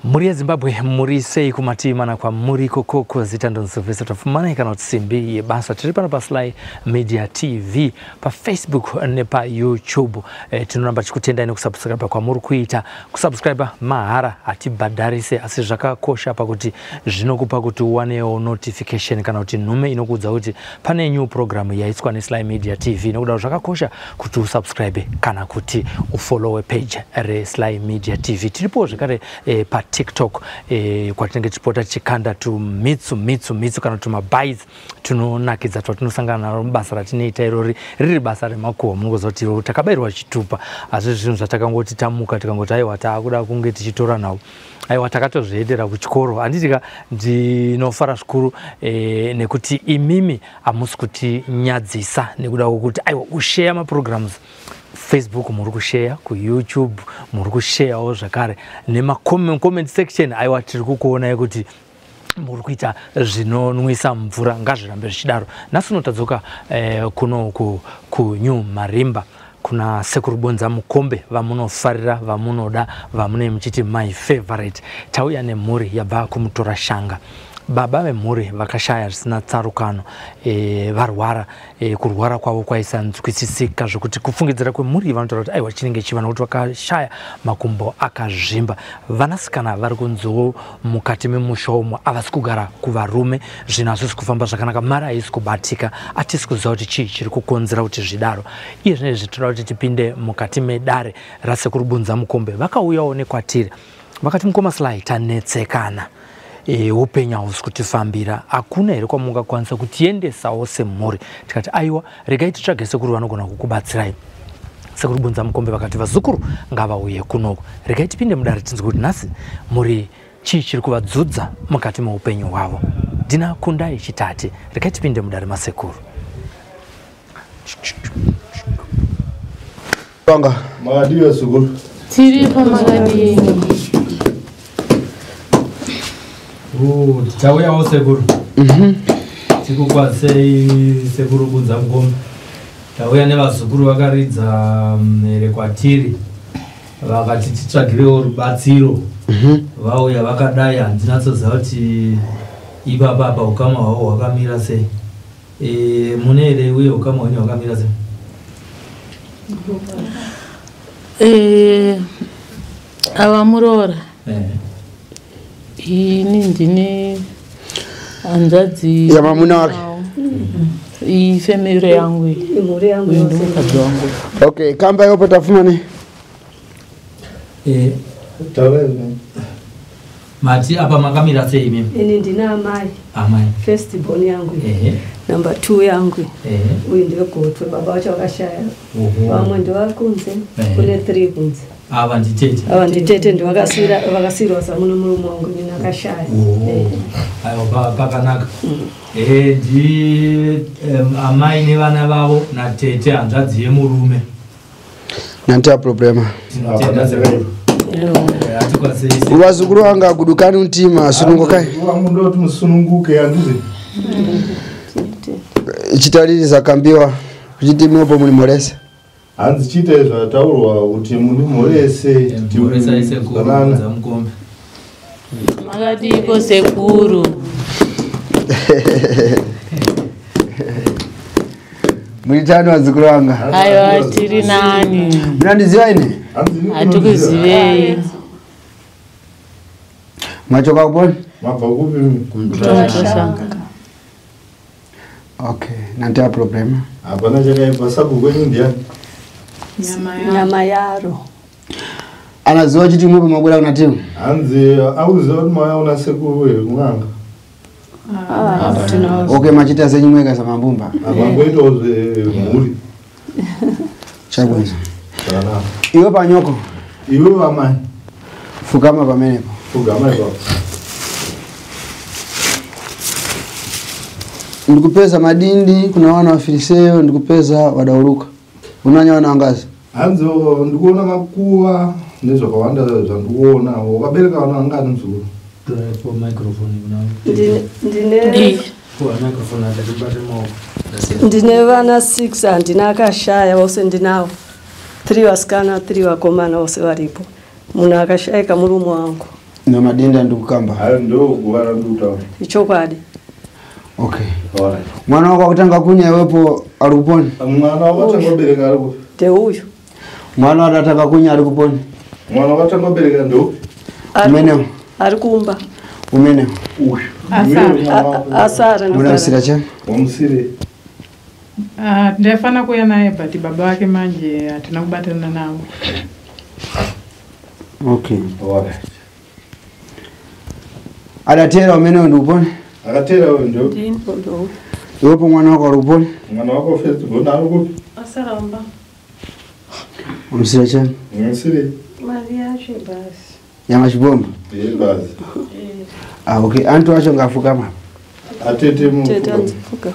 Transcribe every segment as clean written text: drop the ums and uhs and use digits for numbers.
Mhuri yeZimbabwe, muri sei kumativi mana kwamuri ikoko? Zita ndonzi Tafumana kana kuti Simbi Yebasa. Tiri pano paSly Media TV, paFacebook nepaYouTube. Tinoramba tichikutendai nekusubscribe kwamuri kuita. Kusubscribe mahara, hatibhadharise, asi zvakakosha pakuti zvinokupa kuti uwanewo notification kana kuti nhume inokuudza kuti pane new program yaiswa neSly Media TV. Nokudaro zvakakosha kuti usubscribe kana kuti ufollowe page reSly Media TV. Tiripowo zvekare paTikTok, kwatinenge tichipota tichikanda tumitsu mitsu mitsu kana tumabites tunonakidza twatinosangana naro mubasa ratinoita irori, riri basa remakuhwa. Munongoziva kuti iro takabayirwa chitupa, asi zvinhu zvatakangoti tamuka tikangoti aiwa, taakuda kunge tichitora nhau, aiwa, takatozviendera kuchikoro, handitika? Ndinofara zvikuru nekuti imimi hamusi kutinyadzisa nekuda kwokuti aiwa, kusheya maprograms, Facebook muri kusheya, kuYouTube muri kusheyawo zvakare, nemacomment section, aiwa, tiri kukuonai kuti muri kuita zvinonwisa mvura. Ngazvirambe zvichidaro. Nhasi unotadzoka kuno kuNew Marimba kuna Sekuru Bonza Mukombe, vamunofarira, vamunoda, vamune muchiti my favorite. Tauya nemhuri yabva kumutora shanga. Baba vemhuri vakashaya zvisina tsarukano, varwara. Kurwara kwavo kwaisanzwisisika zvokuti kufungidzira kwemhuri, vanotaura kuti aiwa, chinenge chiva nokuti vakashaya makumbo akazvimba. Vanasikana vari kunziwo mukati memusha umo havasi kugara kuvarume, zvinhu hazvisi kufamba zvakanaka, mari haisi kubatika. Hatisi kuziva kuti chii chiri kukonzera kuti zvidaro. Iye zvinezvi tinoda kuti tipinde mukati medare raSekuru Bunza Mukombe. Vakauyawo nekwatiri vakati, "Mukoma Sly, tanetsekana, upenyu hausi kutifambira. Hakuna here kwamungakwanisa kutiendesawo semhuri?" Tikati, "Aiwa, regai titsvage sekuru vanogona kukubatsirai." Sekuru Bunza Mukombe vakati vazukuru ngavauye kunoko. Regai tipinde mudare tinzwe kuti nhasi muri chii chiri kuvadzudza mukati meupenyu hwavo. Ndina Kundai Chitati. Regai tipinde mudare masekuru. Vanga. Makadiwa, sekuru? Tiripo, makadini? Tauyawo sekuru, tikukwazisei Sekuru Bunza Mukombe. Tauya nevazukuru vakaridza mhere kwatiri, vakati titsvagirewo rubatsiro. Vauya vakadai, handinatsoziva kuti ipapa apa ukama hwavo hwakamira sei. Mune here, uye ukama hwenyu hwakamira sei? Ava muroora. Ini ndine hanzvadzi Yamamuna wake. Iyi family yangu iyi. Mhuri yangu Uyu yose. ndimukadzi wangu. Okay, kamba yopo tafumane. Taurai. Mati apa makamira sei imimi? Ini ndina amai. Amai. First born yangu iyi. Number 2 yangu iyi. Uyu ndewegotwe, baba vacho vakashaya. Vamwe ndevakunze. Kune 3 kunze. Ava nditete? Ava nditete, ndivakasiyirwa samuno murume wangu, nini akashaya. Aiwa, pakanaka. Ndi amai nevana vavo natete, hanzvadzi yemurume. Nantia problema. Tinotenda sekuru. Hatikwazei. Vazukuru vanga gudukani mtima, sunungukai. Wangu ndoti musununguke, handizi? Chitaririza kambiwa kuchiti mwopo muli molese. Hanzi chiite zvataurwa kuti muni mhorese. Mhoresai Sekuru Bunza Mukombe. Makadiko sekuru? Muri tano vazukuru vanga. Aiwa, tiri nani. Munandiziva ine? Hatikuzivei. Machoka kuponi? Mabva kupi? Kutoshanga. Okay, nantia problema. Hapana chakaipa. Sabhuku kwenyu ndiani? Nyama yaro. Anaziva chiti mwopo mabwera kuna timu. Hanzi auziva kuti mauya sekuru here kun'anga? Okay, machita senyu mwega samambumba. Apangoitawo zvemhuri. Chabwino. Zvakanaka. Iwe panyoko. Iwe vamai. Fukama pamenepo. Fugama ipapo. Ndikupeza madindi kuna wana wa Filiseyo, ndikupeza wadauluka. Unanya wana wangazi? Hanzi ndikuona makuva nezvakawanda zvandikuona. Wakabereka vana vangani, muzukuru? Po microphone kuna. Ndine Kuwa microphone atatibate maoko. Ndine vana 6, handina akashaya, vose ndinavo. 3 vasikana, 3 vakomana, vose varipo. Munhu akashayika murume wangu. Namadinda ndikukamba. Hayi ndoguva randikutaura. Ichokwadi. Okay. Alright. Mwana wako akutanga kunya iwepo ari kuponi? Mwana wakatanga kubereka ari kupi? Ndeuyu. Mwana wadatanga kunya ari kuponi? Mwana wakatanga kubereka ndeupi? Umenewo. Ari kumba. Umenewo. Uyu. Asara. Asara. Munamusira chani? Wamusire. Ndaifana kuuya naye but baba vake manje hatina kubatana navo. Okay. Alright. Adatera umenewo ndikuponi? Akatera uyu ndeupi? Ndeuyu. Iwepo mwana wako ari kuponi? Mwana wako first born ari kupi? Asaramba. Wamusira chani? Wamusire. Mari yacho basi. Yamachibomba? Ye basi. Ah, okay. Antu acho ngafukama. Atete mu. Tete anzifuka.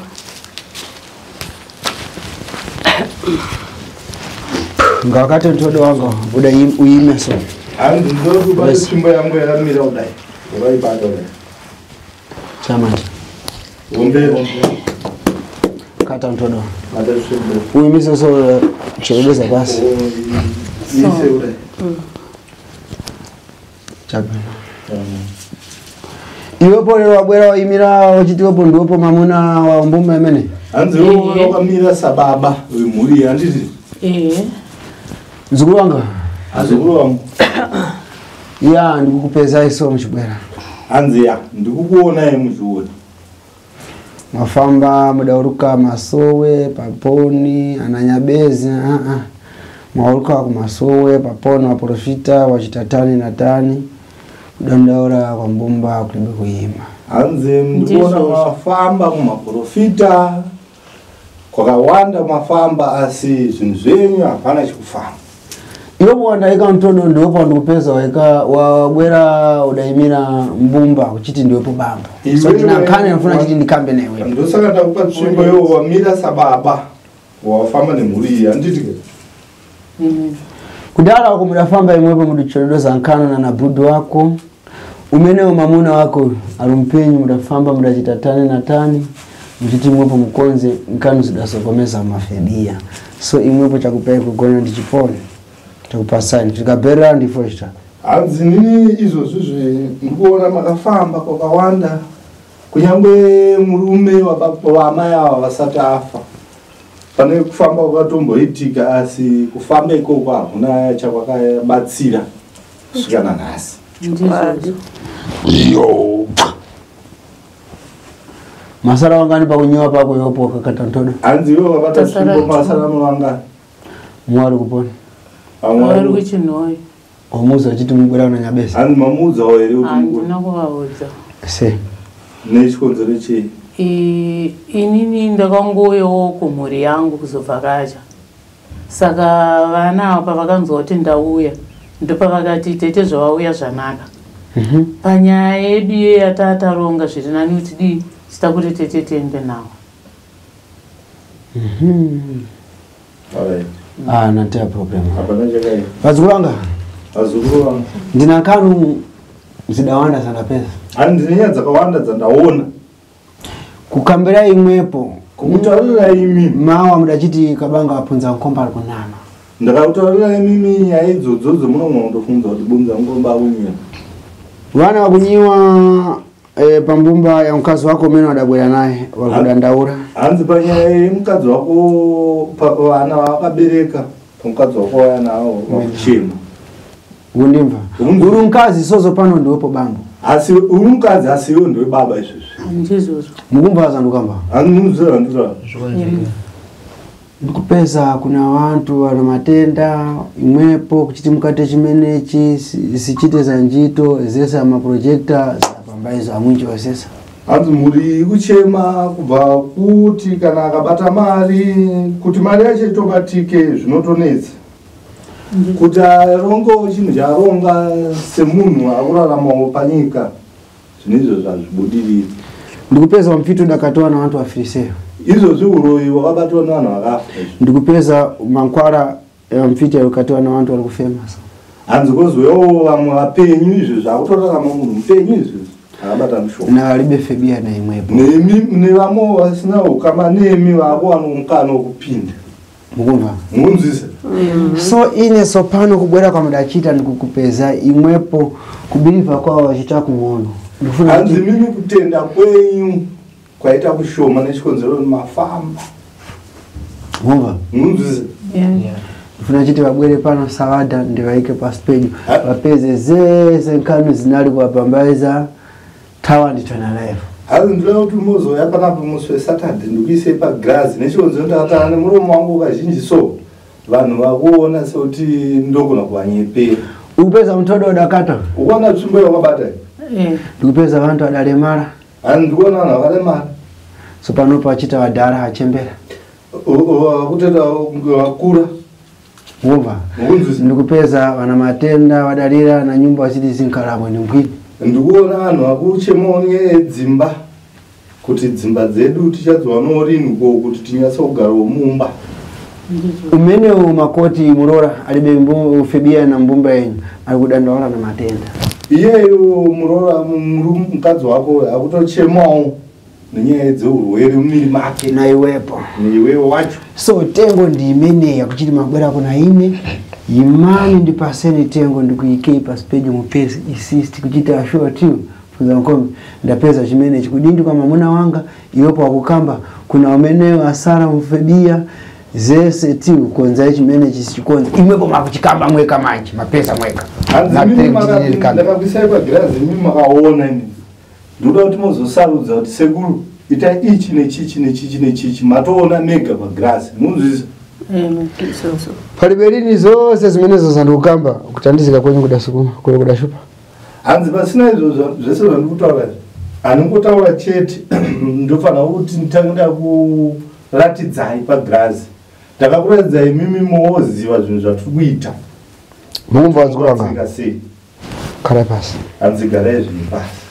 Ngakate ntodo wanga buda uime so. Hanzi ndokubata tsvimbo yangu yakamira kudai. Wakaibata kudai. Chamanje. Ombe ombe. Kata ntodo. Bata tsvimbo. Uimise so chirebeza basi. Ise kudai. Chabana. Iwepo lero wabwera waimira uchitiwepo ndiwepo mamuna wa mbumba imene. Hanzi iwe wakamira sababa wemhuri handiti? Eh. Mzukuru wanga. Azukuru wangu. Ya ndikukupeza iso muchibwera. Hanzi ya ndikukuonai muchiona. Mafamba mudauruka masowe paponi ananyabezi Mwauruka kumasowe paponi waprofita wachitatani na tani kudandaura kwa mbumba kulibe kuima. Hanzi ndikuona mafamba kumaprofita kwakawanda mafamba asi zvinhu zvenyu hapana chikufamba. Iwepo wandaika mtodo ndiwepo ndikupeza waika wabwera udaimira mbumba uchiti ndiwepo bamba. So ndinankane nafuna chiti ndikambe newe. Ndosaka ndakupa tsvimbo iwo wamira sababa wafamba nemhuri iyi handiti? Kudala wako mudafamba imwepo mudichodoza nkano na nabudu wako. Umenewo mamuna wako arumpenyu mudafamba mudachitatani na tani muchiti imwepo mukonze nkano zidasokomeza mafebia. So imwepo chakupei kugona ndichipone. Chakupasani chikabhera ndifo chita. Hanzi nini izvozvi ndikuona makafamba kwakawanda kunyangwe murume wamai ava vasati afa. Pane kufamba kwakatomboitika asi kufamba ikoko hakuna chakwakabatsira kusvika nanhasi. Yo. Masara wangani pakunyiwa pako yopo kakata ntodo. Hanzi iwe wakabata tsvimbo masara mangani? Mwari kupona. Mwari kuchinhoyi. Wamuudza uchiti mubwera unanyabesa. Hanzi mamuudzawo here kuti handina kuvaudza. Se. Nechikonzero chei? Inini ndakangouyawo kumhuri yangu kuzovhakacha. Saka vana ava pavakanzwa kuti ndauya ndopavakati tete zvavauya zvanaka. Panyaya yedu iye yatataronga zviri nani kuti dii chita kuti tete tiende navo. Alright. Ah, natea problem. Hapana chakaipa. Vazukuru vanga. Vazukuru vanga. Ndina kanu zidawanda sandapesa. Hanzi ndine nyaya dzakawanda dzandaona. Kukambira imwepo. Kukutaurira imi. Mawa mudachiti kabanga apunza nkomba ari kunama. Ndakakutaurira imimi nyaya idzodzo dzemunogona kundofunza kuti bunza ngomba akunyiwa. Vana vakunyiwa pambumba ya mkazi wako mene wadabwera naye wakudandaura. Hanzi panyaya yemukadzi wako vana vakabereka pamukadzi wako waya nawo vakuchema. Undimva. Uri mukadzi sozo pano ndiwepo bambo. Asi uri mukadzi asi iwe ndiwe baba izvozvi. Ndizvozvo. Mukumva zandukamba. Hanzi munozviziva ndizvo. Ndikupeza kuna vantu vana matenda imwepo kuchiti mukate chimenechi sichite zanjito zesa maprojector zapambaizo amwinji wasesa. Hanzi mhuri kuchema kubva kuti kana akabata mari kuti mari yacho itobatike zvinotonetsa. Kuti arongo chinhu chaaronga semunhu akuraramawo panyika zvinhu izvozvo hazvibudiriri. Ndikupeza mpito ndakatoa na vantu vafiriseo. Izvozvi uroyi wakabatwa nevanhu vakafa. Ndikupeza mankwara mfiti yakatoa na vantu vari kufema. Hanzi kozouyawo vamwe vapenyu izvo zvakutorarama munhu mupenyu izvozvo akabata mushonga. Na varibe febia na imwepo. Nemi nevamwe vasina ukama nemi vakuwana mukana wekupinda. Mukumva. Mukunzwisa. So ine sopano kubwera kwa mudachita ndikukupeza imwepo kubiriva kwawo wachita kung'ono. Ndikufuna Hanzi mimi kutenda kwenyu kwaita kushoma nechikonzero mafamba. Mumva? Munzwise. Ndikufuna chiti vabwere pano sawada ndivaike pasi penyu. Vapeze zese nkanu zinali kuwapambaiza tawa nditona live. Hanzi ndinoda kuti muzouya panapa musi weSaturday ndikuisei pagirazi nechikonzero ndakataura nemuromo wangu kazhinji so vanhu vakuona sekuti ndogona kuvanyepera. Ukupeza mutodo udakata? Ukuona tsvimbo yakabata? Ndikupeza vantu vadaremara. Hanzi ndikuona vanhu vakaremara. So panopo vachita vadhara achembera. Kutenda vakura. Wova. Ndikupeza vana matenda vadarira na nyumba vachiti zinkalamo ni mbwini. Ndikuona vanhu vakuchemawo nyaya yedzimba kuti dzimba dzedu tichadziwanawo rini ko kuti tinyatsogarawo mumba. Umenewo makoti murora alibe ufebia na mbumba yenyu ari kudandaura na matenda. Iyeyo murora mukadzi wako akutochemawo nenyaya dzeurwere mumiri make. Na iwepo. Neiwewo wacho. So tengo ndi imeneyi yakuchiti mabwera kuna ine imani ndipaseni tengo ndikuikei pasi penyu mupezi insist kuchiti assure tu funza nkombe ndapeza chimene chikudindi kwa mamuna wanga iwepo akukamba kuna umeneyo asara mfebia zese ti konza chimene chisikonza imwepo makuchikamba mweka manje mapesa mweka. Ndakakuisai pagirazi imi makaona imi ndoda kuti muzosarudza kuti sekuru itai ichi nechichi nechichi nechichi matoona mega pagirazi munzwisa. Paliberini zose zimenezo zandikukamba kutandizika kwenyu kudasukuma kule kudashupa. Hanzi pasina izvo zvese zvandikutaura izvi handingotaura chete ndofanira kuti nditange ndakuratidzai pagirazi. Ndakakuratidzai imimi moziva zvinhu zvatiri kuita. Mukumva wanzikuranga? Kara pasi. Hanzi garai zvinhu pasi.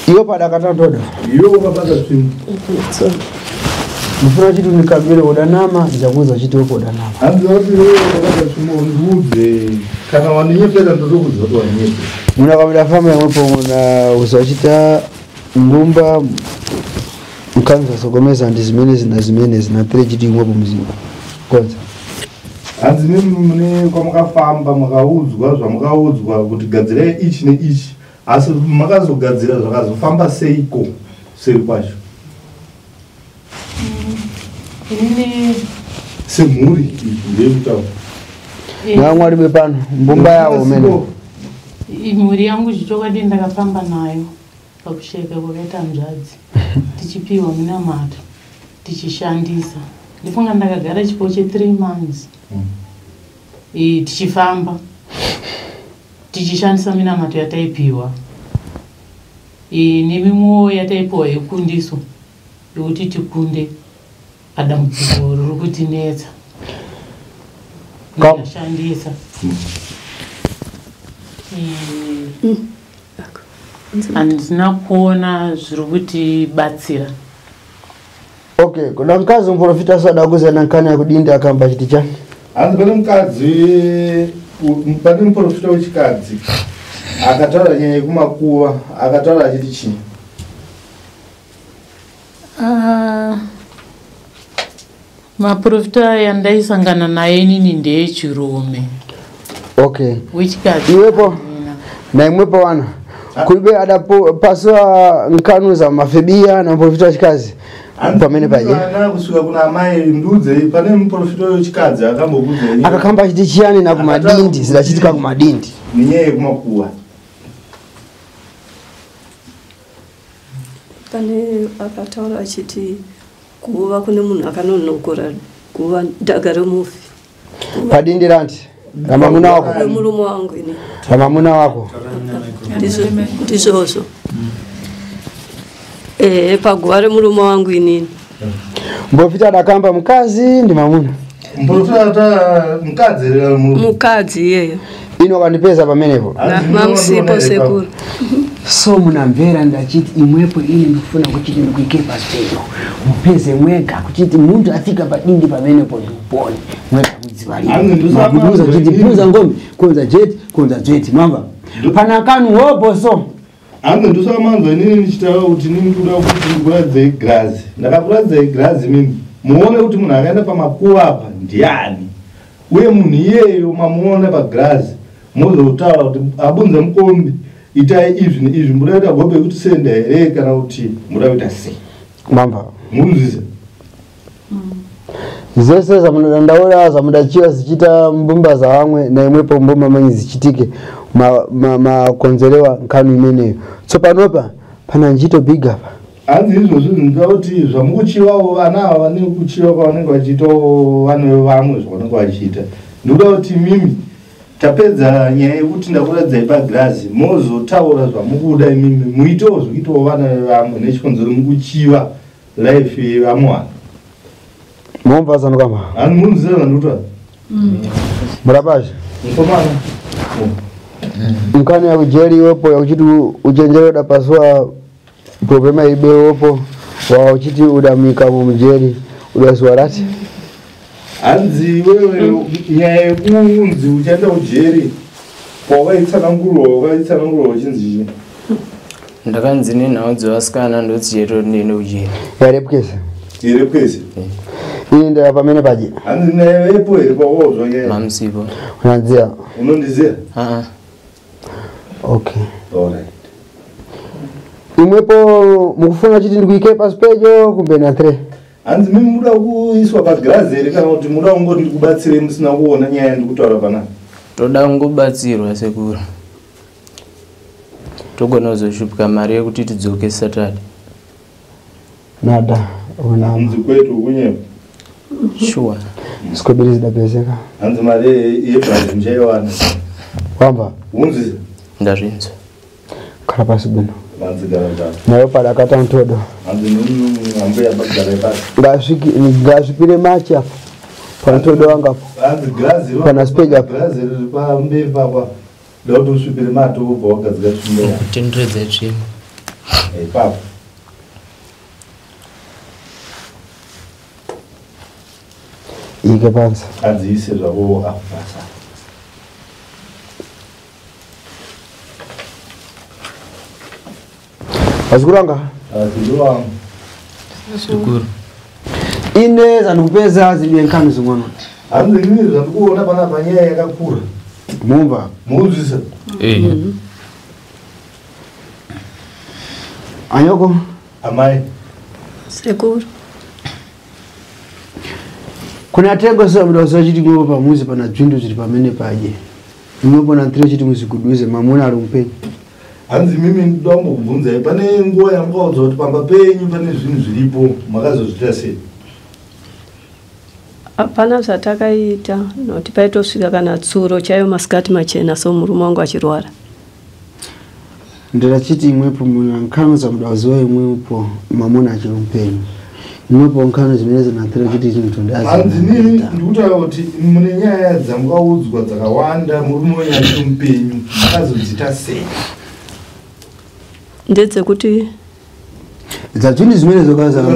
Iyo padakatandoda. Iyo ukabata tsvimbo. Mufuna chiti unikambire udanama ndichakuudza chiti wepo udanama. Hanzi kuti iwe ukabata tsvimbo undiudze kana waninyepera ndotokuudza kuti waninyepera. Munakabida famba yamwepo muna uzachita mbumba mkanza sokomeza ndi zimene na zimene zinatere chiti imwepo mzimu. Konza. Hanzi mune kwamakafamba makaudzwa zvamakaudzwa kuti gadzirai ichi neichi asi makazogadzira zvakazofamba seiko seri kwacho. Inini semhuri ndeyekutaura. Namwari bepano mbumba yawo mene. Mhuri yangu zvichokwadi ndakafamba nayo pakusheka kwakaita hanzvadzi tichipiwa minamato tichishandisa. Ndifunga ndakagara chipo che3 months tichifamba tichishandisa minamato yataipiwa nemimwewo yataipiwa yekundiso yekuti tikunde padambudziko riri kutinetsa. Ndikashandisa. Handina kuona zviri kutibatsira. Okay, kuna mkazi muprofita sada kuzana nkani yakudinda akamba chiti chani. Hanzi pane mukadzi pane muprofita wechikadzi akataura nyaya yekumakuva akataura achiti chii? Maprofita yandaisangana naye inini ndeyechirume. Okay. Wechikadzi. Iwepo na imwepo wana kulibe adapo paswa nkanu za mafebia na muprofita wechikazi pamene paje. Ana kusvika kuna amai ndudze pane muprofita wechikadzi akambokudza akakamba chiti chiyani na kumadindi zidachitika kumadindi nenyaya yekumakuva. Pane akataura achiti kuva kune munhu akanonokora kuva dhaga remufi. Padindi ranti ramamuna wako murume wangu ini. Ramamuna wako. Ndizvozvo. Paguva remurume wangu inini. Mprofita adakamba mkazi ndi mamuna. Mprofita mukadzi murume. Mukadzi iyeyo. Ino akandipeza pamenepo. Mamusipo sekuru. So munamvera ndachiti imwepo ini ndikufuna kuchiti ndikuike pasi penyu. Mupeze mwega kuchiti muntu afika padindi pamenepo ndikupone. Mwega mudzivalire. Makuduza chiti punza ngombe, konza jeti, konza jeti mamba. Pana kanu hopo so. Hanzi ndosaka manzwa inini ndichitaura kuti inini ndoda kuti ndikuratidzei girazi. Ndakakuratidzai girazi mimi. Muone kuti munhu akaenda pamakuva apa ndiani, uye munhu iyeyo mamuona pagirazi, mozotaura kuti abunze mukombi, itai izvi neizvi. Muda kuita gobe yekuti senda here kana kuti muda kuita sei? Mamba. Munzwisa? Zese zamunodandaura zamudachiwa zichiita mbumba za vamwe na imwepo mbumba manyi zichitike makonzerewa nkhanu imeneyo. Tsopanopa pana ntchito big apa. Hanzi izvozvi ndinoda kuti zvamukuchiwawo vana ava vane kuchiwa kwavanenge vachiitawo vane vamwe zvavanenge vachiita. Ndikuda kuti mimi tapedza nyaya yekuti ndakuratidzai pagirazi, mozotaura zvamukuda imimi, muitewo zvikuitawo vana vevamwe nechikonzero mukuchiva life yevamwe vanhu. Momva zano kama? Hanzi munziva zvandikutaura? Murapashi. Mukomana. Nkhani yakujeri iwepo yakuchiti uchenjere udapaswa problema ibewopo wa uchiti udamika mumujeri udasuwa rati. Hanzi iwewe nyaya yekunzi uchaenda kujeri pawakaitsanangurwa wakaitsanangurwa uchinzi chii? Ndakanzi nenhau dzevasikana ndodzichaita kuti ndiende kujeri. Yarepukese. Here kwese? Ini ndaya pamene paje. Hanzi nevepo here pawaudzwa nyaya? Mamusipo. Unanziya? Unondiziya? Aa. Okay. Alright. Imwepo mukufuna chiti ndikuike pasi pejo kumbe na 3. Hanzi mimi muda kuiswa pagirazi here kana kuti muda kungoti ndikubatsirei musina kuona nyaya yandikutaura panapa? Toda kungobatsirwa sekuru, togona kuzoshupika mari yekuti tidzoke satadi. Nada unama. Hanzi kwetu kunyepa. Shuwa. Sikobiri zidapezeka. Hanzi mari yebhazi muchaiwana. Wamba. Unzi? Ndazvinzwa. Khala pasi bwino. Hanzi gara gara. Nayo padakata mtodo. Hanzi mimi ambuya bagara pasi. Ngasvipire machi apo. Pantodo wanga apo. Hanzi girazi Pana speed apo. Girazi riri pamberi papa. Ndoda kuti usvipire mate wobva wagadzika tsvimbo yako. Kutenderedza tsvimbo. Ipapo. Ike pansi. Hanzi ise zvako apo pasi. Vazukuru vanga? Vazukuru vangu. Sekuru. Ine zandikupeza zidwe nkhanu zing'ono. Hanzi inini zvandikuona panapa nyaya yakakura. Mumva? Munzwisa? Eh. Anyoko? Amai. Sekuru. Kuna tengo sasa muda usachiti imwepo pamuzi pana dzvindu zviri pamene paje. Imwepo na ntiro chiti muziguduze mamuna ari mupenyu. Hanzi mimi ndoda kumbokubvunzai pane nguva yamukaudzwa kuti pamba penyu pane zvinhu zviripo makazozviita sei? Hapana zvatakaita nokuti paitosvika kana tsuro chaiyo masikati machena so murume wangu achirwara. Ndinachiti imwepo muna nkhanu zamudaziwa imwepo mamuna achiri mupenyu. Imwepo nkhanu zimene zinatira chiti chinthu ndazi. Hanzi nini ndikutaura kuti mune nyaya dzamukaudzwa dzakawanda murume wenyu achiri mupenyu makazodziita sei? Ndedzekuti dzazvinhu zimene zokazaa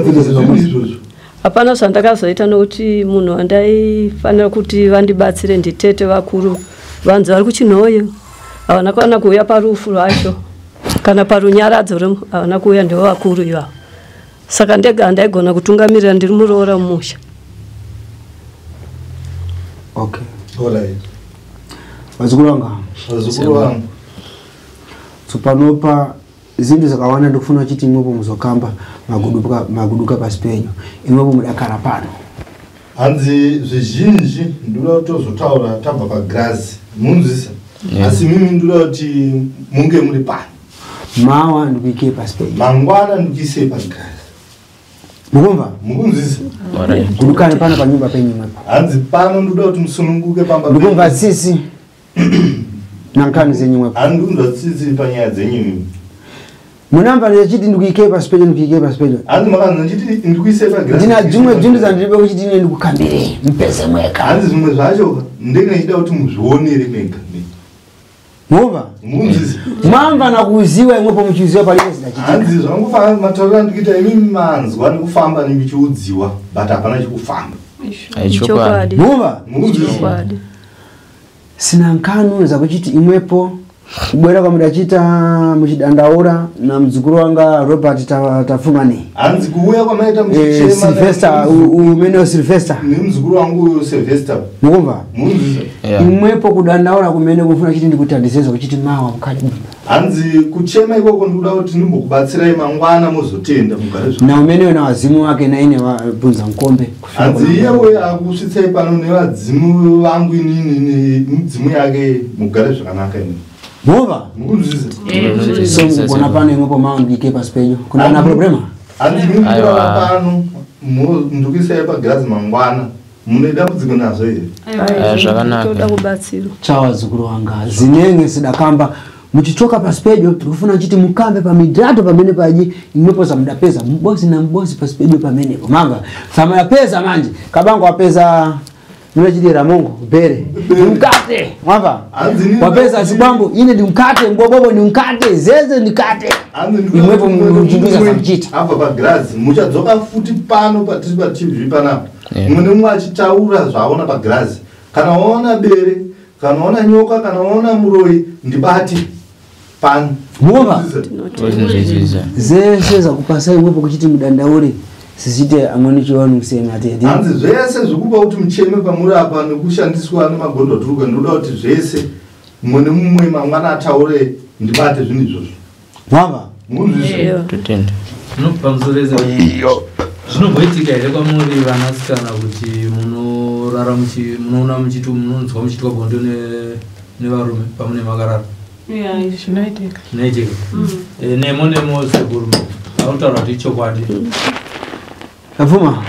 izvozvo. Hapana zvandakazoita nokuti munhu wandaifanira kuti vandibatsire nditete vakuru vanzi vari kuchinhoyo havana kana kuuya parufu rwacho kana parunyaradzo havana kuuya, ndivo vakuru ivavo. Saka ndega handaigona kutungamirira ndiri muroora mumusha. Okay. Alright. Vazukuru vanga. Vazukuru vangu. Tsopanopa zinthu zakawanda ndikufuna chiti imwepo muzokamba maguduka pasi penyu imwepo mudakara pano. Hanzi zvizhinji ndoda kutozotaura tabva pagirazi munzwisa? Asi mimi ndoda kuti munge muri pano. Mawa ndikuikei pasi penyu. Mangwana ndikuisei pagirazi. Mukumva? Mukunzwisa? Gudukani pano panyumba penyu imwepo. Hanzi pano ndoda kuti musununguke pamba penyu. Ndikumva tsitsi nankhani zenyu imwepo. Hanzi ndikunzwa tsitsi panyaya dzenyu imimi. Munamba ndechiti ndikuikei pasi penyu, ndikuikei pasi penyu. Hanzi makanzi ndichiti ndikuisei pagirazi. Ndina dzimwe dzindu dzandiribe kuchiti ine ndikukambirei mupeze mwega. Hanzi zvimwe zvacho ndenge ndichida kuti muzvionere mega. Mumva? Munzwisa? Mwamva nakuziwa imwepo muchiziwa palibe zidachitika. Hanzi zvangofamba matauriro andikuita imimi manzwa nekufamba nemuchiudziwa but hapana chikufamba. Chokwadi. Mumva? Munzwisa? Chokwadi. Sina nkhanu zakuchiti imwepo Kubwera kwamudachita muchidandaura na mdzukuru wanga Robert Tafumani. Hanzi kuuya kwamaita muchichema Sylvester umene Sylvester nemuzukuru wangu Sylvester. Mukumva? Yeah. Imwepo kudandaura kumene kufuna chiti ndikutandizeza kuchiti mawa mukhale bwino. Hanzi kuchema ikoko ndikuda kuti ndimbokubatsirai mangwana muzotenda mugare zvakanaka. Na umeneyo na wazimu wake na ine wabvunza mukombe. Hanzi iye uya akusvitsai pano nevadzimu vangu inini nemidzimu yake mugare zvakanaka inini. Mova? Mukunzwisisa? So mukugona pano imwepo maundike pasi penyu. Kuna na problema? Hanzi mukugona pano ndikuisai pagirazi mangwana. Mune dambudziko nazvo here? Zvakanaka. Toda kubatsirwa. Chawa zukuru wanga. Zinenge sidakamba muchichoka pasi pedyo tikufuna chiti mukambe pamidrato pamene paji imwepo zamudapeza mbozi na mbozi pasi pedyo pamenepo manga samadapeza manje kabango apeza nule Ramongo bere mkate mwava wapeza sikwambo ine ndi mkate mbobobo ni mkate zeze ni kate imwepo muchinduza samchita apa pagirazi muchadzoka futi pano patiri pa TV panapa mumwe nemumwe achitaura zvaaona pagirazi. Kana waona bere, kana waona nyoka, kana waona muroyi, ndibate pano. Mova zese zakupasai imwepo kuchiti mudandaure sisite amweni chiwanu musema atete. Hanzi zvese zvikupa kuti mucheme pamuri apa nekushandiswa nemagondo turuka ndoda kuti zvese mumwe nemumwe mangwana ataure ndibate zvinhu izvozvo. Mava totenda. Zvinobva zvinomboitika here kwamuri vanasikana kuti munorara munoona munonzwa muchiitwa bonde nevarume pamune makarara? Zvinoitika. Zvinoitika. Nemo nemo sekuru autaura kuti ichokwadi. Tafuma.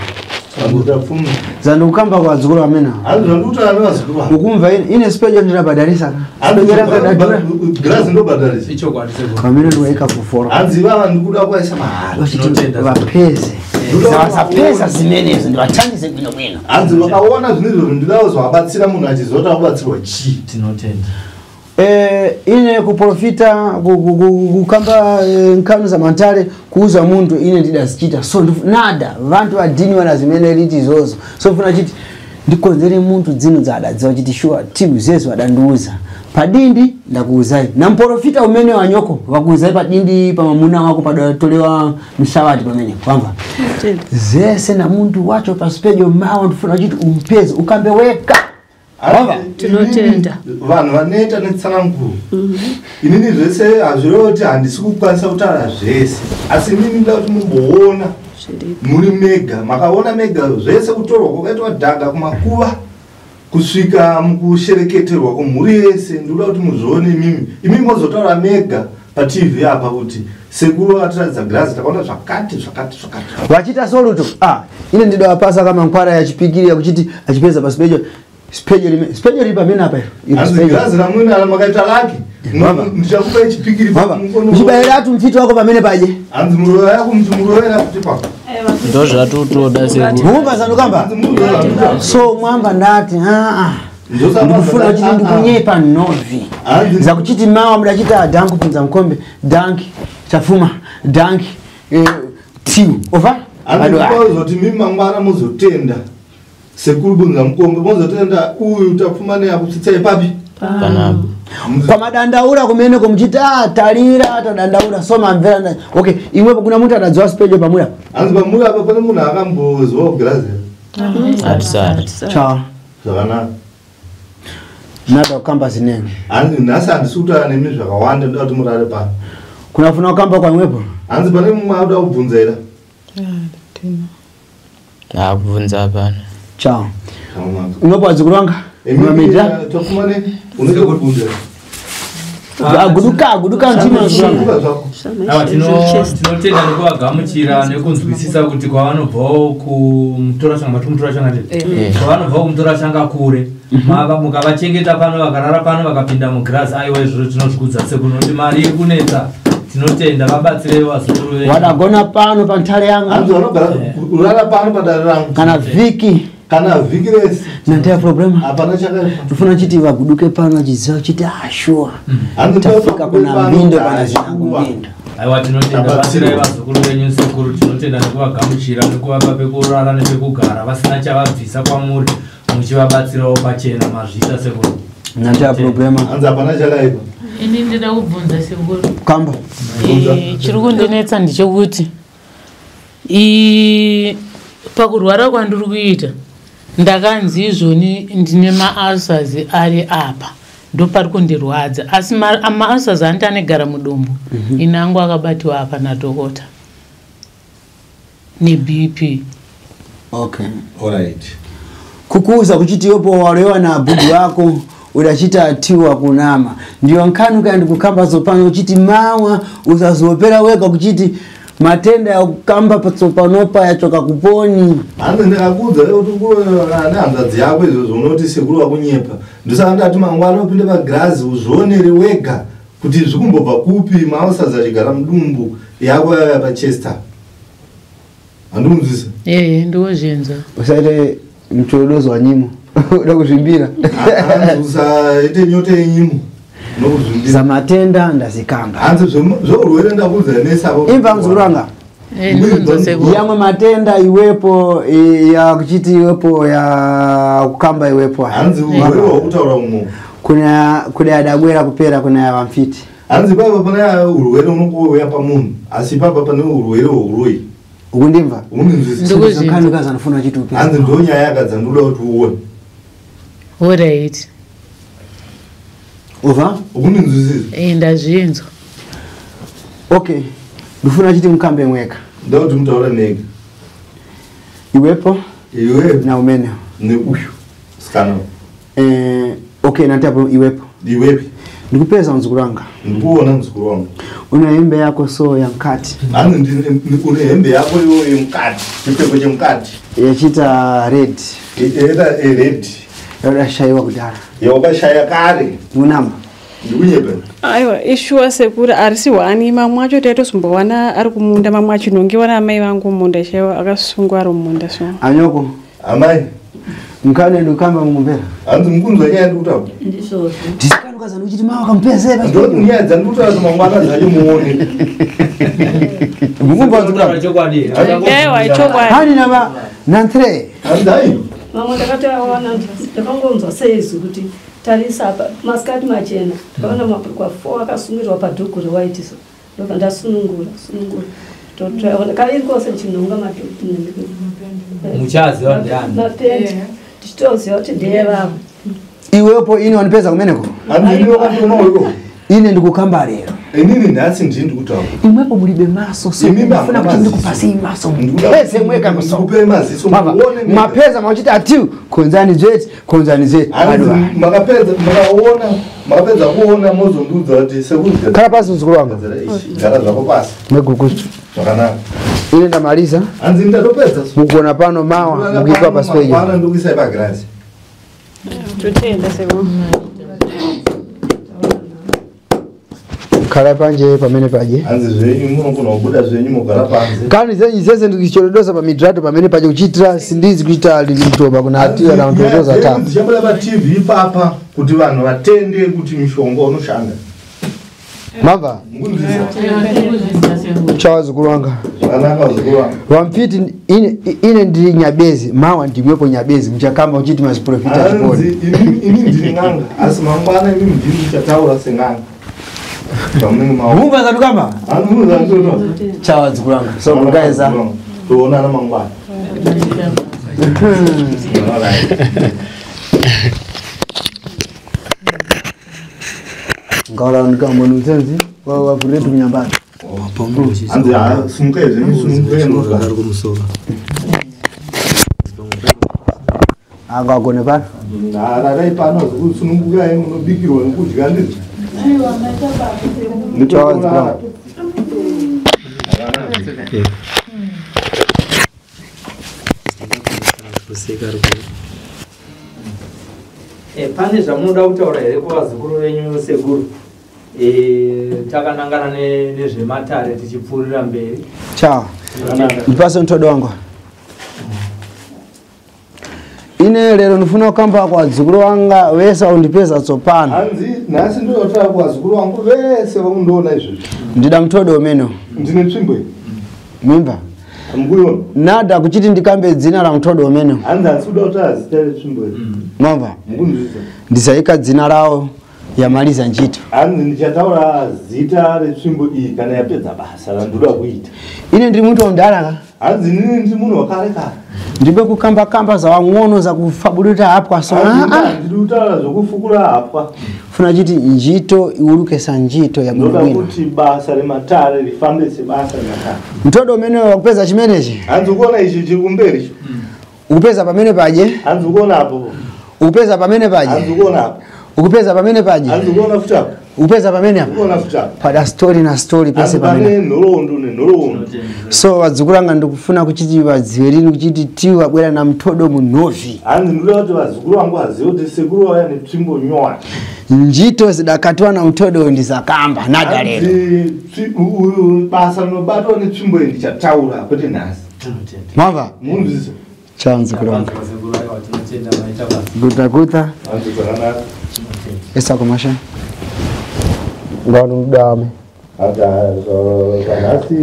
Tafuma. Zandikukamba kwa vazukuru amena. Hanzi zvandikutaura nevazukuru vangu. Ukumva ine spejo ndirabhadharisa. Spejo rakadhura. Girazi ndobhadharisa. Ichokwadi sekuru. Pamene ndiwaika kuforo. Hanzi ivava ndikuda kuvaisa mahara. Vapeze. Vasapeza zimenezo ndivatandise bwino bwino. Hanzi vakaona zvinhu izvozvo ndida kuzovabatsira munhu achizota kubatsirwa chii. Tinotenda. Ine kuprofita kukamba nkanu za mantare kuuza muntu ine ndidazichita so nada vantu vadini wana zimene liti izozo so mfuna chiti ndikonzere muntu dzino dzadadziwa chiti sure timu zezo adandiuza padindi ndakuuzai na mprofita umene wanyoko wakuuzai padindi pamamuna wako padatolewa msawati pamene kwamba zese na muntu wacho pasipejo mawa ndifuna chiti umpeze ukambe weka. Tinotenda. Vanhu vanoita netsananguro. Inini zvese hazvirevi kuti handisi kukwanisa kutaura zvese, asi inini ndoda kuti mumboona muri mega, makaona mega zvese kutorwa kwakaitwa dhaga kumakuva kusvika mukushereketerwa kwemhuri yese. Ndoda kuti muzvione imimi, imimi mozotaura mega paTV apa kuti sekuru vatiratidza girazi takaona zvakati zvakati zvakati. Vachiita soluto ine ndidawapasa kama nkwara yachipikiri yakuchiti achipedza pasipejo. Spejo riri pamene apa iro. Hanzi girazi ramwene ala makaita laki. Ndichakupa chipikiri pamukono. Uchibayira atu mfiti wako pamene paje. Hanzi muroya yako muroyera kuti pa. Ndo zvatotoda sekuru. Mukumba zanukamba. So mwamba ndati ndikufuna kuti ndikunyepa novi. Zakuchiti mawa mudachita danku punza mukombe, danki Tafuma, danki tiu. Ova? Hanzi ndozoti mimi mangwana muzotenda. Sekuru bunza mukombe mozotenda uyu Tafuma neakusvitsai papi panapo kwamadandaura kumene kumuchiti talira tadandaura so mamvera. Okay, imwepo kuna muntu adadziwa spejo pamura. Hanzi pamura apa pane munhu akamboziwa girazi. Hatisati. Cha. Zvakanaka. Nada kukamba zinenge. Hanzi nhasi handisi kutaura nemi zvakawanda ndoda kuti murare pano. Kuna funa kukamba kwamwepo? Hanzi pane mumwe akuda kubvunza here? Akubvunza hapana. Ciao. Unopa vazukuru vanga? Mamedra? Guduka, guduka ntima zvangu. Tinotenda nekuvagamuchira nekunzwisisa kuti kwavanobvawo kumutora shanga matumutora shanga tete. Kwavanobvawo kumutora shanga kure. Mukavachengeta pano vakarara pano vakapinda mugirazi aiwa izvozvo tinozvikudza sekuru nokuti mari iri kunetsa. Tinotenda vabatsirei vazukuru venyu. Wadagona pano pantare yangu. Hanzi vanogara kurara pano padare rangu. Kana vhiki. Kana vhiki rese. Nantaya problema. Hapana chakaipa. Tofuna chiti vaguduke pano achiziva chiti sure. Tafika kuna mbindo pana zinangu mbindo. Aiwa tinotenda batsirai vazukuru venyu sekuru. Tinotenda nekuvagamuchira nekuvapa pekurara nepekugara vasina chavabvisa kwamuri muchivabatsirawo pachena mazviita sekuru. Nantaya problema. Hanzi hapana chakaipa. Ini ndida kubvunza sekuru. Kamba. Chiri kundinetsa ndechekuti pakurwara kwandiri kuita ndakanzi izvoni ndine maulcers ari apa ndopari kundirwadza, asi maulcers anti anegara mudumbu. Ini angu akabatiwa apa nadhokota neBP. Okay. Alright. Kukuza kuchiti yopo walewa na abudu wako udachita atiwa kunama ndiyo nkhani ukaenda kukamba tsopano kuchiti mawa usazopera wega kuchiti matenda ya kukamba patsopanopa yachoka kuponi. Hanzi ndakakuudza kuti nehanzvadzi yako izvozvo unoti sekuru wakunyepa, ndosaka ndati mangwana upinde pagirazi uzvionere wega kuti zvikumbobva kupi maulcers achigara mudumbu yako yaya pachester. Handikunzwisa? Ee, ndozvinzwa. Usaite mchorodozo wa nyimo uda kuzvimbira. Hanzi usaite nyota yenyimo nokuzvimbira. Zamatenda ndazikamba. Hanzi zveurwere ndakuudza nesako. Imva mzukuru wanga. Yamwe matenda iwepo ya kuchiti iwepo ya kukamba iwepo. Hanzi urwere hwakutaura umo. Kuna kuna adagwera kupera kuna ya vamfiti. Hanzi papa pane urwere unongouya pamunhu, asi papa pane urwere hweuroyi. Ukundimva? Ukundinzwisisa? Nkhani kazi anofuna kuti upe. Hanzi ndo nyaya yakadza ndoda kuti uone. Alright. Uva? Ukundinzwisisa? Ndazvinzwa. Okay. Ndifuna chiti mukambe mweka. Ndoda kuti mutaure nega. Iwepo? Iwe. Na umene. Neuyu. Sikana. Okay, natapo iwepo. Iwepi. Ndikupeza mzukuru wanga. Ndikuona mzukuru wangu. Una hembe yako so ya mkati. Hanzi une hembe yako iyoyo yemukati, chipfeko chemukati. Yachita red. Yaita red. Yakashaiwa kudhara. Yakashaya kare. Munamba. Ndikunyepa. Aiwa, ishuwa sekuru arisi wani mamwe acho taitozombowana ari kumunda, mamwe acho nongiwa naamai vangu mumunda chaiwo akasungwa ari mumunda so. Anyoko. Amai. Mukane ndikamba mumbera. Hanzi mukunzwa nyaya ndikutaura. Ndizvozvo. Ndisikanukaza nekuti mawa kampeze. Ndo nyaya dzandikutaura kuti mangwana dzacho muone. Mukumba dzikura. Chokwadi. Ewa, ichokwadi. Hani nava nantre. Hanzi ai. Mamwe ndakatoawana ndakangonzwa seizwi kuti tarisa apa masikati machena ndakaona mabhurukwa 4 akasungirwa padhuku rewaiti so ndobva ndasunungura sunungura totoaona kaviri kose ndichinhonga madhuku Muchaziva ndiani? mapendi tichitoziva kuti ndeyevavo. Iwepo ine wanipeza kumeneko. Hanzi ini wakatoona uko. Ine ndikukamba lero. Inini nhasi ndini ndikutaura. Imwepo mulibe maso so Imi ndifuna kuti maziso. ndikupase maso. Peze mweka kuso. Ndikupe maziso muone. Mapeza mauchiti atiu konzani zveti konzani zveti. Hanzi makapedza makaona makapedza kuona mozondiudza kuti sekuru Khala pasi mzukuru wangu. Gara zvako pasi. Megukutu. Zvakanaka. Ine ndamaliza. Hanzi ndatopedza. Mugona pano mawa mukikwa pasi penyu. Mangwana ndikuisai pagirazi. Totenda sekuru. Khala panje pamene paje. Hanzi zvenyu munogona kubuda zvenyu mugara panze. Kani zenyu zese ndikuchorodosa pamidrato pamene paje kuchitira sindizi kuita lilitoba kuna atiwa na mtotoza ta. Dzichabuda paTV ipapa kuti vanhu vatende kuti mishonga unoshanda. Mava. Chawa zukuru wanga. Zvakanaka zukuru wanga. Wamfiti ine ndiri nyabezi, mawa ndimwepo nyabezi muchakamba uchiti maziprofita Hanzi ini ndiri n'anga asi mangwana ini ndini ndichataura sen'anga. Pamunenge maona. Mumva zatukamba? Hanzi mumva zatuka. Chawa zukuru wanga. So mugaiza. Toonana mangwana. Alright. Ngaura ndikamba nutsenzi wavhuretu kunyambani. Hanzi simukai zvenyu simukai mugara. Angagone pano. Hararai pano sunungukai munobikirwa nekudya ndizvo. Chawa zukuru wanga. Pane zvamunoda kutaura here kuvazukuru venyu sekuru? Takanangana nezvematare tichipfuurira mberi. Chawa. Ndipase mtodo wangu. Ine lero ndifuna kukamba kwa vazukuru wanga vese undipeza tsopano. Hanzi nhasi ndinotaura kuvazukuru vangu vese vakundiona izvozvi. Ndida mtodo umene. Ndine tsvimbo iyi. Mimba. Mukuiona? Nada kuchiti ndikambe dzina la mtodo umene. Hanzi handisi kuda kutaura zita retsvimbo iyi. Mamba. Mukunzwisisa? Ndisaika dzina rawo Yamaliza ntchito. Hanzi ndichataura zita retsvimbo iyi kana yapedza basa randoda kuita. Ine ndiri munthu wamdalaka. Hanzi inini ndiri munhu wakare kare. Ndibe kukamba-kamba zawang'ono zakufabuduta hapwa so. Hanzi ndiri kutaura zvokufukura hapwa. Funa chiti ntchito iulukesa ntchito ya Ndoda bwinobwino. kuti basa rematare rifambe sebasa rematare. Mtodo umene wakupeza chimenechi? Hanzi ukuona ichi chiri kumberi ichi. Ukupeza pamene paje? Hanzi ukuona apo. Ukupeza pamene Hanzi paje? ukuona apo. Ukupeza pamene paje? Hanzi ukuona futi apo. Ukupeza pamene apa? Ukuona futi apo. Pada story na story pese Hanzi pamene. pane nhoroondo nenhoroondo. So vadzukuru anga ndikufuna kuchiti vadziwe lini kuchiti tiwe wabwera na mtodo munhovi. Hanzi ndoda kuti vazukuru vangu vazive kuti sekuru vauya netsvimbo nyowani. Ntchito zidakatiwa na mtodo ndizakamba nadalero. Hanzi uyu basa rinobatwa netsvimbo iyi ndichataura kwete nhasi. Mwamva? Munzwisa. Chao mdzukuru wangu. Guta guta. Hanzi zvakanaka. Esa kumasha. Ngano mdame. Hanzi zvanhasi.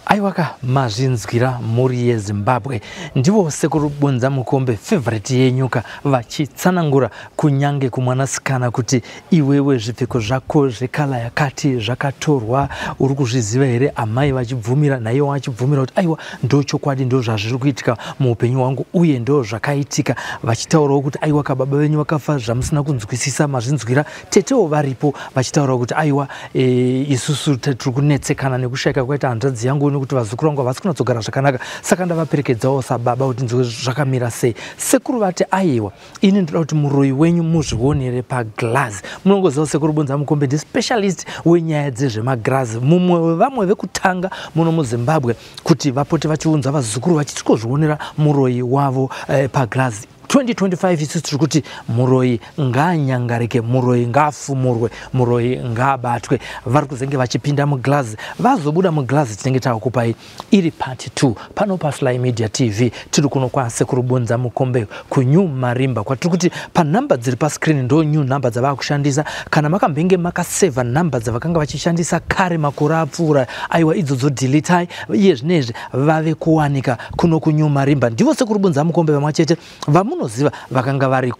Aiwaka, mazvinzwira mhuri yeZimbabwe. Ndivo Sekuru Bunza Mukombe, favorite yenyuka, vachitsanangura kunyange kumwanasikana kuti iwewe zvipfeko zvako zvekala yakati zvakatorwa, uri kuzviziva here? Amai vachibvumira, naiye vachibvumira kuti aiwa, ndo chokwadi, ndo zvazviri kuitika muupenyu hwangu uye ndo zvakaitika. Vachitaurawo kuti aiwa kababa venyu vakafa zvamusina kunzwisisa, mazvinzwira. Tetewo varipo vachitaurawo kuti aiwa, isusu tiri kunetsekana nekushayika kwaita hanzvadzi yangu, nekuti vazukuru vangu havasi kunyatsogara zvakanaka, saka ndavaperekedzawo sababa kuti nzwe zvakamira sei. Sekuru vati aiwa, ini ndoda kuti muroyi wenyu muzvionere paglazi. Munongoziva Sekuru Bunza Mukombe ndispecialist wenyaya dzezvemagirazi, mumwe wevamwe vekutanga muno muZimbabwe kuti vapote vachiunza vazukuru vachitikozvionera muroyi wavo paglazi. 2025 isusu tiri kuti muroyi ngaanyangarike, muroyi ngaafumurwe, muroyi ngaabatwe. Vari kuzenge vachipinda muglazi, vazobuda muglazi tinenge takupai iri part 2 pano paSly Media TV. Tiri kuno kwaSekuru Bunza Mukombe kuNew Marimba, kwatiri kuti panhamba dziri pascreen ndo new nhamba dzavakushandisa. Kana makambenge makasevha nhamba dzavakanga vachishandisa kare makore apfuura, aiwa, idzodzo dhilitai. Iye zvinezvi vave kuwanika kuno kuNew Marimba. Ndivo Sekuru Bunza Mukombe vamwe chete vamunoziva vakanga vari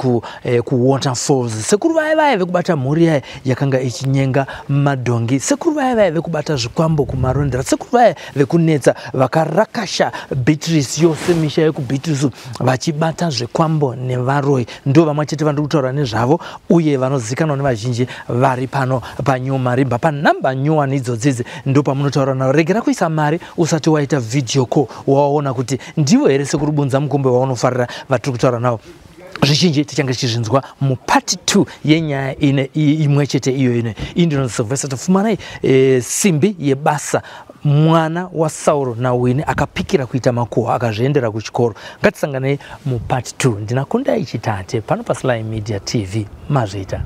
kuWaterfalls, sekuru vaya vaya vekubata mhuri yaya yakanga ichinyenga madhongi, sekuru vaya vaya vekubata zvikwambo kuMarondera, sekuru vaya vekunetsa vakarakasha Beatrice yose, misha yekuBeatrice, vachibata zvikwambo nevaroi. Ndo vamwe chete vandiri kutaura nezvavo uye vanozivikanwa nevazhinji vari pano paNew Marimba. Panhamba nyowani idzodzidzi ndo pamunotaura navo. Regera kuisa mari usati waita video call, waona kuti ndivo here Sekuru Bunza Mukombe waunofarira vatiri kutaura navo. Zvizhinji tichange tichizvinzwa mupart 2 yenyaya ine imwe chete iyo ine. Iyi ndinonzi Sylvester Tafumanai, simbi yebasa, mwana waSauro naWini akapikira kuita makuhwa akazviendera kuchikoro. Ngatisanganei mupart 2. Ndina Kundai Chitate pano paSly Media TV. Mazviita.